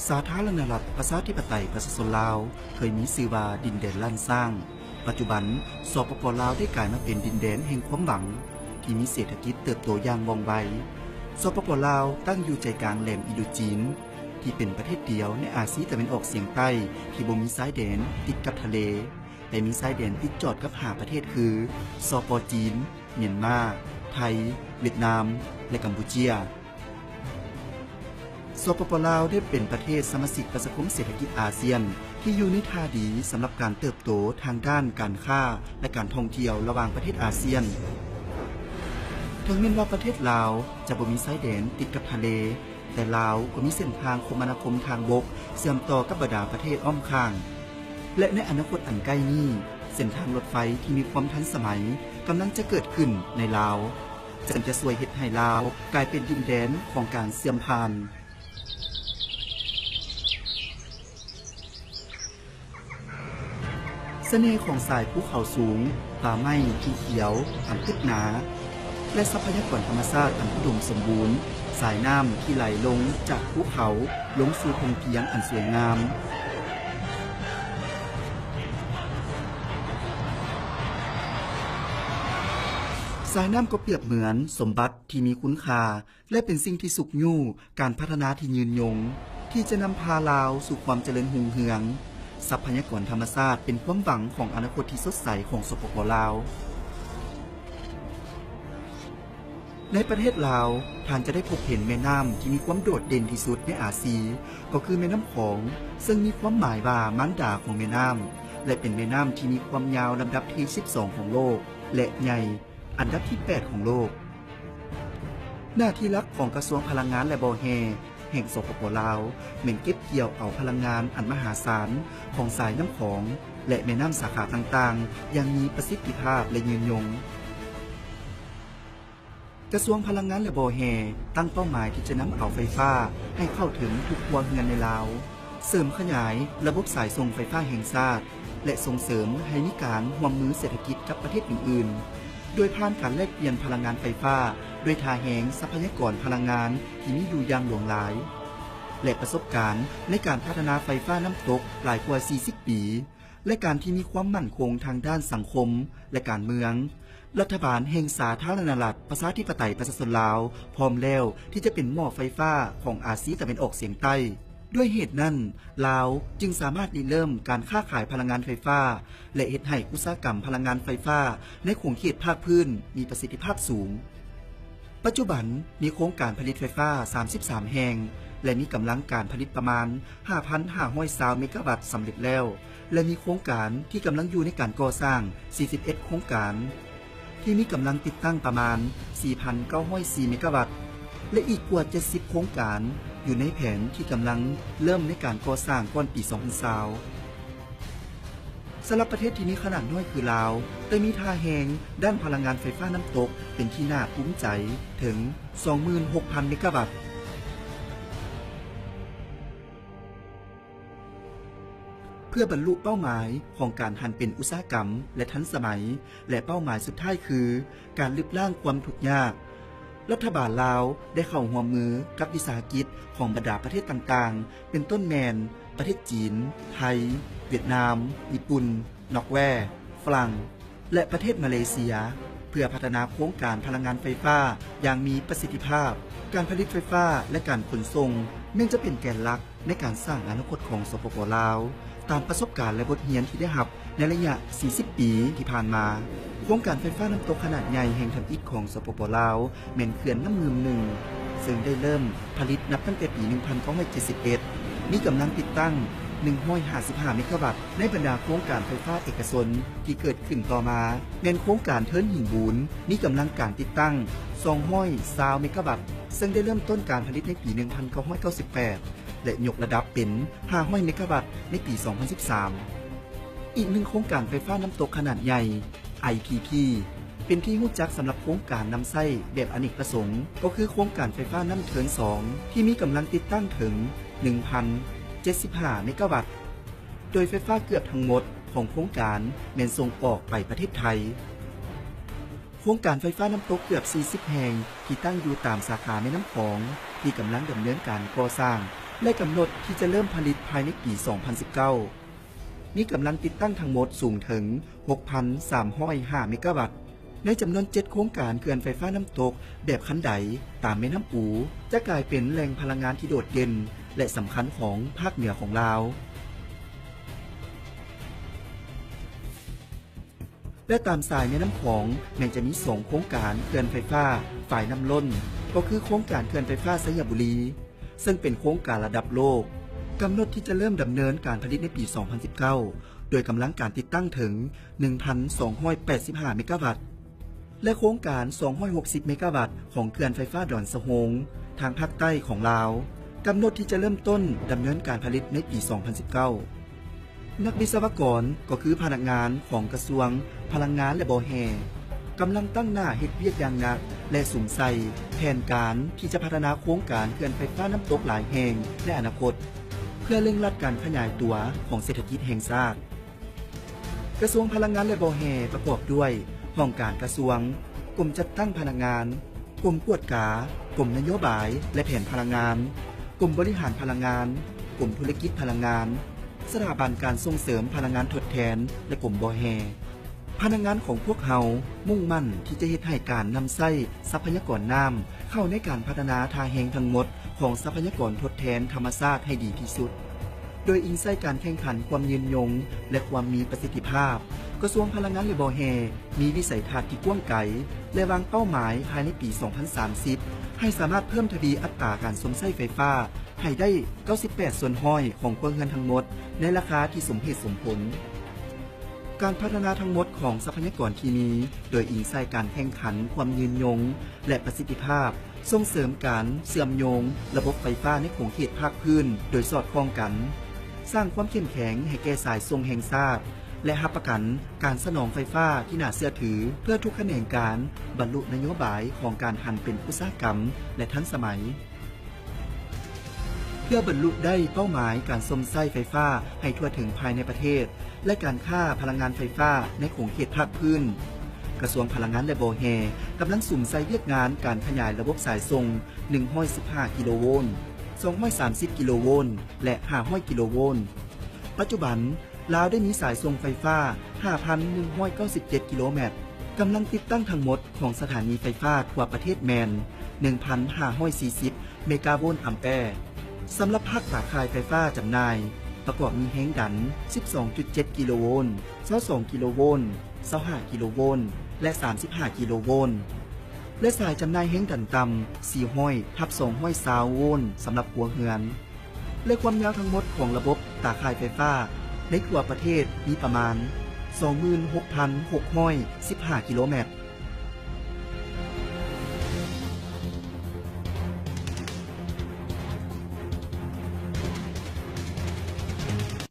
ສາທາລະນະລັດ ປະຊາທິປະໄຕ ປະຊາຊົນລາວ ເຄີຍມີຊື່ວ່າດິນແດນລ້ານຊ້າງ. ປັດຈຸບັນ ສປປ ລາວ ໄດ້ກາຍມາເປັນດິນແດນແຫ່ງຄວາມຫວັງ ທີ່ມີເສດຖະກິດເຕີບໂຕຢ່າງວ່ອງໄວ. ສປປ ລາວ ຕັ້ງຢູ່ໃຈກາງແຫຼມອິນໂດຈີນ ທີ່ເປັນປະເທດດຽວໃນອາຊີຕາເວັນອອກສຽງໃຕ້ ທີ່ບໍ່ມີຊາຍແດນຕິດກັບທະເລ, ແຕ່ມີຊາຍແດນຕິດຈອດກັບຫ້າປະເທດຄື ສປ ຈີນ, ມຽນມາ, ໄທ, ຫວຽດນາມ ແລະ ກຳປູເຈຍ. ສປປ ລາວ ໄດ້ເປັນປະເທດສະມາຊິກປະຊາຄົມເສດຖະກິດອາຊຽນ ທີ່ຢູ່ໃນທ່າດີສຳລັບການເຕີບໂຕທາງດ້ານການຄ້າ ແລະ ການທ່ອງທ່ຽວລະຫວ່າງປະເທດອາຊຽນ. ເຖິງແມ່ນວ່າປະເທດລາວຈະບໍ່ມີຊາຍແດນຕິດກັບທະເລ, ແຕ່ລາວກໍມີເສັ້ນທາງຄົມມະນາຄົມທາງບົກເຊື່ອມຕໍ່ກັບບັນດາປະເທດອ້ອມຂ້າງ ແລະ ໃນອະນາຄົດອັນໃກ້ນີ້, ເສັ້ນທາງລົດໄຟທີ່ມີຄວາມທັນສະໄໝກຳລັງຈະເກີດຂຶ້ນໃນລາວ, ເຊິ່ງຈະຊ່ວຍເຮັດໃຫ້ລາວກາຍເປັນດິນແດນຂອງການເຊື່ອມຜ່ານ. ສະເໜ່ຂອງສາຍພູເຂົາສູງ, ປ່າໄມ້ທີ່ຂຽວອັນຕຶບໜາ ແລະ ຊັບພະຍາກອນທຳມະຊາດອັນອຸດົມສົມບູນ, ສາຍນ້ຳທີ່ໄຫຼລົງຈາກພູເຂົາລົງສູ່ທົ່ງພຽງອັນສວຍງາມ. ສາຍນ້ຳກໍປຽບເໝືອນສົມບັດທີ່ມີຄຸນຄ່າ ແລະ ເປັນສິ່ງທີ່ຊຸກຍູ້ການພັດທະນາທີ່ຍືນຍົງ ທີ່ຈະນຳພາລາວສູ່ຄວາມຈະເລີນຮຸ່ງເຮືອງ. ຊັບພະຍາກອນທຳມະຊາດເປັນຄວາມຫວັງຂອງອະນາຄົດທີ່ສົດໃສຂອງ ສປປ ລາວ. ໃນປະເທດລາວ, ທ່ານຈະໄດ້ພົບເຫັນແມ່ນ້ຳທີ່ມີຄວາມໂດດເດັ່ນທີ່ສຸດໃນອາຊີ, ກໍຄືແມ່ນ້ຳຂອງ, ເຊິ່ງມີຄວາມໝາຍວ່າມານດາຂອງແມ່ນ້ຳ ແລະ ເປັນແມ່ນ້ຳທີ່ມີຄວາມຍາວລຳດັບທີສິບສອງຂອງໂລກ ແລະ ໃຫຍ່ ອັນດັບທີແປດຂອງໂລກ. ໜ້າທີ່ຫຼັກຂອງກະຊວງພະລັງງານ ແລະ ບໍ່ແຮ່ ແຫ່ງ ສປປ ລາວ ແມ່ນເກັບກ່ຽວເອົາພະລັງງານອັນມະຫາສານຂອງສາຍນ້ຳຂອງ ແລະ ແມ່ນ້ຳສາຂາຕ່າງໆ ຢ່າງມີປະສິດທິພາບ ແລະ ຍືນຍົງ. ກະຊວງພະລັງງານ ແລະ ບໍ່ແຮ່ ຕັ້ງເປົ້າໝາຍທີ່ຈະນຳເອົາໄຟຟ້າໃຫ້ເຂົ້າເຖິງທຸກຄົວເຮືອນໃນລາວ, ເສີມຂະຫຍາຍລະບົບສາຍສົ່ງໄຟຟ້າແຫ່ງຊາດ ແລະ ສົ່ງເສີມໃຫ້ມີການຮ່ວມມືເສດຖະກິດກັບປະເທດອື່ນໆ ໂດຍຜ່ານການແລກປ່ຽນພະລັງງານໄຟຟ້າດ້ວຍທ່າແຮງຊັບພະຍາກອນພະລັງງານທີ່ມີຢູ່ຢ່າງຫຼວງຫຼາຍ ແລະ ປະສົບການໃນການພັດທະນາໄຟຟ້ານ້ຳຕົກຫຼາຍກວ່າສີ່ສິບປີ ແລະ ການທີ່ມີຄວາມໝັ້ນຄົງທາງດ້ານສັງຄົມ ແລະ ການເມືອງ. ລັດຖະບານແຫ່ງສາທາລະນະລັດ ປະຊາທິປະໄຕ ປະຊາຊົນລາວ ພ້ອມແລ້ວທີ່ຈະເປັນໝໍ້ໄຟຟ້າຂອງອາຊີຕາເວັນອອກສຽງໃຕ້. ດ້ວຍເຫດນັ້ນ, ລາວຈຶ່ງສາມາດລິເລີ່ມການຄ້າຂາຍພະລັງງານໄຟຟ້າ ແລະ ເຮັດໃຫ້ອຸດສາຫະກຳພະລັງງານໄຟຟ້າໃນຂົງເຂດພາກພື້ນມີປະສິດທິພາບສູງ. ປັດຈຸບັນມີໂຄງການຜະລິດໄຟຟ້າສາມສິບສາມແຫ່ງ ແລະ ມີກຳລັງການຜະລິດປະມານຫ້າພັນຫ້າຮ້ອຍຊາວເມກາວັດສຳເລັດແລ້ວ ແລະ ມີໂຄງການທີ່ກຳລັງຢູ່ໃນການກໍ່ສ້າງສີ່ສິບເອັດໂຄງການ ທີ່ມີກຳລັງຕິດຕັ້ງປະມານສີ່ພັນເກົ້າຮ້ອຍສີ່ເມກາວັດ ແລະ ອີກກວ່າເຈັດສິບໂຄງການຢູ່ໃນແຜນທີ່ກຳລັງເລີ່ມໃນການກໍ່ສ້າງກ່ອນປີສອງພັນຊາວ. ສຳລັບປະເທດທີ່ມີຂະໜາດນ້ອຍຄືລາວ, ໄດ້ມີທ່າແຮງດ້ານພະລັງງານໄຟຟ້ານ້ຳຕົກເປັນທີ່ໜ້າພູມໃຈເຖິງສອງໝື່ນຫົກພັນເມກາວັດ. ເພື່ອບັນລຸເປົ້າໝາຍຂອງການຫັນເປັນອຸດສາຫະກຳ ແລະ ທັນສະໄໝ ແລະ ເປົ້າໝາຍສຸດທ້າຍຄືການລຶບລ້າງຄວາມທຸກຍາກ, ລັດຖະບານລາວໄດ້ເຂົ້າຮ່ວມມືກັບວິສາຫະກິດຂອງບັນດາປະເທດຕ່າງໆ ເປັນຕົ້ນແມ່ນປະເທດຈີນ, ໄທ, ຫວຽດນາມ, ຍີ່ປຸ່ນ, ນອກແວ, ຝຣັ່ງ ແລະ ປະເທດມາເລເຊຍ ເພື່ອພັດທະນາໂຄງການພະລັງງານໄຟຟ້າຢ່າງມີປະສິດທິພາບ. ການຜະລິດໄຟຟ້າ ແລະ ການຂົນສົ່ງແມ່ນຈະເປັນແກນຫຼັກໃນການສ້າງອະນາຄົດຂອງ ສປປ ລາວ. ຕາມປະສົບການ ແລະ ບົດຮຽນທີ່ໄດ້ຮັບໃນໄລຍະສີ່ສິບປີທີ່ຜ່ານມາ, ໂຄງການໄຟຟ້ານ້ຳຕົກຂະໜາດໃຫຍ່ແຫ່ງທຳອິດຂອງ ສປປ ລາວ ແມ່ນເຂື່ອນນ້ຳງື່ມໜຶ່ງ ເຊິ່ງໄດ້ເລີ່ມຜະລິດນັບຕັ້ງແຕ່ປີໜຶ່ງພັນເກົ້າຮ້ອຍເຈັດສິບເອັດ ມີກຳລັງຕິດຕັ້ງໜຶ່ງຮ້ອຍຫ້າສິບຫ້າເມກາວັດ. ໃນບັນດາໂຄງການໄຟຟ້າເອກະຊົນທີ່ເກີດຂຶ້ນຕໍ່ມາ ແມ່ນໂຄງການເທີນຫີນບູນ ມີກຳລັງການຕິດຕັ້ງສອງຮ້ອຍຊາວເມກາວັດ ເຊິ່ງໄດ້ເລີ່ມຕົ້ນການຜະລິດໃນປີໜຶ່ງພັນເກົ້າຮ້ອຍເກົ້າສິບແປດ ແລະ ຍົກລະດັບເປັນຫ້າຮ້ອຍເມກາວັດໃນປີສອງພັນສິບສາມ. ອີກໜຶ່ງໂຄງການໄຟຟ້ານ້ຳຕົກຂະໜາດໃຫຍ່ ໄອພີພີ ເປັນທີ່ຮູ້ຈັກສຳລັບໂຄງການນຳໃຊ້ແບບອະເນກປະສົງ ກໍຄືໂຄງການໄຟຟ້ານ້ຳເທີນສອງ ທີ່ມີກຳລັງຕິດຕັ້ງເຖິງໜຶ່ງພັນເຈັດສິບຫ້າເມກາວັດ ໂດຍໄຟຟ້າເກືອບທັງໝົດຂອງໂຄງການແມ່ນສົ່ງອອກໄປປະເທດໄທ. ໂຄງການໄຟຟ້ານ້ຳຕົກເກືອບສີ່ສິບແຫ່ງທີ່ຕັ້ງຢູ່ຕາມສາຂາແມ່ນ້ຳຂອງ ທີ່ກຳລັງດຳເນີນການກໍ່ສ້າງ ແລະ ກຳນົດທີ່ຈະເລີ່ມຜະລິດພາຍໃນປີສອງພັນສິບເກົ້າ ມີກຳລັງຕິດຕັ້ງທັງໝົດສູງເຖິງຫົກພັນສາມຮ້ອຍຫ້າເມກາວັດ. ໃນຈຳນວນເຈັດໂຄງການເຂື່ອນໄຟຟ້ານ້ຳຕົກແບບຄັນໄດຕາມແມ່ນ້ຳອູ ຈະກາຍເປັນແຫຼ່ງພະລັງງານທີ່ໂດດເດັ່ນ ແລະ ສຳຄັນຂອງພາກເໜືອຂອງລາວ. ແລະ ຕາມສາຍແມ່ນ້ຳຂອງ ແມ່ນຈະມີສອງໂຄງການເຂື່ອນໄຟຟ້າຝາຍນ້ຳລົ້ນ ກໍຄືໂຄງການເຂື່ອນໄຟຟ້າໄຊຍະບູລີ ເຊິ່ງເປັນໂຄງການລະດັບໂລກ, ກຳນົດທີ່ຈະເລີ່ມດຳເນີນການຜະລິດໃນປີສອງພັນສິບເກົ້າ ໂດຍກຳລັງການຕິດຕັ້ງເຖິງໜຶ່ງພັນສອງຮ້ອຍແປດສິບຫ້າເມກາວັດ ແລະ ໂຄງການສອງຮ້ອຍຫົກສິບເມກາວັດຂອງເຂື່ອນໄຟຟ້າດອນສະໂຮງ ທາງພາກໃຕ້ຂອງລາວ, ກຳນົດທີ່ຈະເລີ່ມຕົ້ນດຳເນີນການຜະລິດໃນປີສອງພັນສິບເກົ້າ. ນັກວິສະວະກອນ ກໍຄືພະນັກງານຂອງກະຊວງພະລັງງານ ແລະ ບໍ່ແຮ່ ກຳລັງຕັ້ງໜ້າເຮັດວຽກຢ່າງໜັກ ແລະ ສຸມໃສ່ແຜນການທີ່ຈະພັດທະນາໂຄງການເຂື່ອນໄຟຟ້ານ້ຳຕົກຫຼາຍແຫ່ງໃນອະນາຄົດ ເພື່ອເລັ່ງລັດການຂະຫຍາຍຕົວຂອງເສດຖະກິດແຫ່ງຊາດ. ກະຊວງພະລັງງານ ແລະ ບໍ່ແຮ່ ປະກອບດ້ວຍຫ້ອງການກະຊວງ, ກົມຈັດຕັ້ງພະນັກງານ, ກົມກວດກາ, ກົມນະໂຍບາຍ ແລະ ແຜນພະລັງງານ, ກົມບໍລິຫານພະລັງງານ, ກົມທຸລະກິດພະລັງງານ, ສະຖາບັນການສົ່ງເສີມພະລັງງານທົດແທນ ແລະ ກົມບໍ່ແຮ່. ພະນັກງານຂອງພວກເຮົາມຸ່ງໝັ້ນທີ່ຈະເຮັດໃຫ້ການນຳໃຊ້ຊັບພະຍາກອນນ້ຳເຂົ້າໃນການພັດທະນາທ່າແຮງທັງໝົດຂອງຊັບພະຍາກອນທົດແທນທຳມະຊາດໃຫ້ດີທີ່ສຸດ. ໂດຍອີງໃສ່ການແຂ່ງຂັນຄວາມຍືນຍົງ ແລະ ຄວາມມີປະສິດທິພາບ, ກະຊວງພະລັງງານ ແລະ ບໍ່ແຮ່ ມີວິໄສທັດທີ່ກວ້າງໄກ ແລະ ວາງເປົ້າໝາຍພາຍໃນປີສອງພັນສາມສິບ ໃຫ້ສາມາດເພີ່ມທະວີອັດຕາການຊົມໃຊ້ໄຟຟ້າໃຫ້ໄດ້ເກົ້າສິບແປດສ່ວນຮ້ອຍຂອງຄົວເຮືອນທັງໝົດ ໃນລາຄາທີ່ສົມເຫດສົມຜົນ. ການພັດທະນາທັງໝົດຂອງຊັບພະຍາກອນທີ່ມີ ໂດຍອີງໃສ່ການແຂ່ງຂັນຄວາມຍືນຍົງ ແລະ ປະສິດທິພາບ, ສົ່ງເສີມການເຊື່ອມໂຍງລະບົບໄຟຟ້າໃນຂົງເຂດພາກພື້ນໂດຍສອດຄ່ອງກັນ, ສ້າງຄວາມເຂັ້ມແຂງໃຫ້ແກ່ສາຍສົ່ງແຫ່ງຊາດ ແລະ ຮັບປະກັນການສະໜອງໄຟຟ້າທີ່ໜ້າເຊື່ອຖືເພື່ອທຸກຂະແໜງການບັນລຸນະໂຍບາຍຂອງການຫັນເປັນອຸດສາຫະກຳ ແລະ ທັນສະໄໝ. ເພື່ອບັນລຸໄດ້ເປົ້າໝາຍການຊົມໃຊ້ໄຟຟ້າໃຫ້ທົ່ວເຖິງພາຍໃນປະເທດ ແລະ ການຄ້າພະລັງງານໄຟຟ້າໃນຂົງເຂດພາກພື້ນ, ກະຊວງພະລັງງານ ແລະ ບໍ່ແຮ່ ກຳລັງສຸມໃສ່ວຽກງານການຂະຫຍາຍລະບົບສາຍສົ່ງໜຶ່ງຮ້ອຍສິບຫ້າກິໂລໂວນ, ສອງຮ້ອຍສາມສິບກິໂລໂວນ ແລະ ຫ້າຮ້ອຍກິໂລໂວນ. ປັດຈຸບັນ ລາວໄດ້ມີສາຍສົ່ງໄຟຟ້າຫ້າພັນໜຶ່ງຮ້ອຍເກົ້າສິບເຈັດກິໂລແມັດ, ກຳລັງຕິດຕັ້ງທັງໝົດຂອງສະຖານີໄຟຟ້າທົ່ວປະເທດແມ່ນໜຶ່ງພັນຫ້າຮ້ອຍສີ່ສິບເມກາໂວນອຳແປ. ສຳລັບພາກຕາຂ່າຍໄຟຟ້າຈຳໜ່າຍ ປະກອບມີແຮງດັນສິບສອງຈຸດເຈັດກິໂລໂວນ, ຊາວສອງກິໂລໂວນ, ຊາວຫ້າກິໂລໂວນ ແລະ ສາມສິບຫ້າກິໂລໂວນ ແລະ ສາຍຈຳໜ່າຍແຮງດັນຕ່ຳສີ່ຮ້ອຍທັບສອງຮ້ອຍຊາວໂວນສຳລັບຄົວເຮືອນ. ແລະ ຄວາມຍາວທັງໝົດຂອງລະບົບຕາຂ່າຍໄຟຟ້າໃນທົ່ວປະເທດມີປະມານສອງໝື່ນຫົກພັນຫົກຮ້ອຍສິບຫ້າກິໂລແມັດ.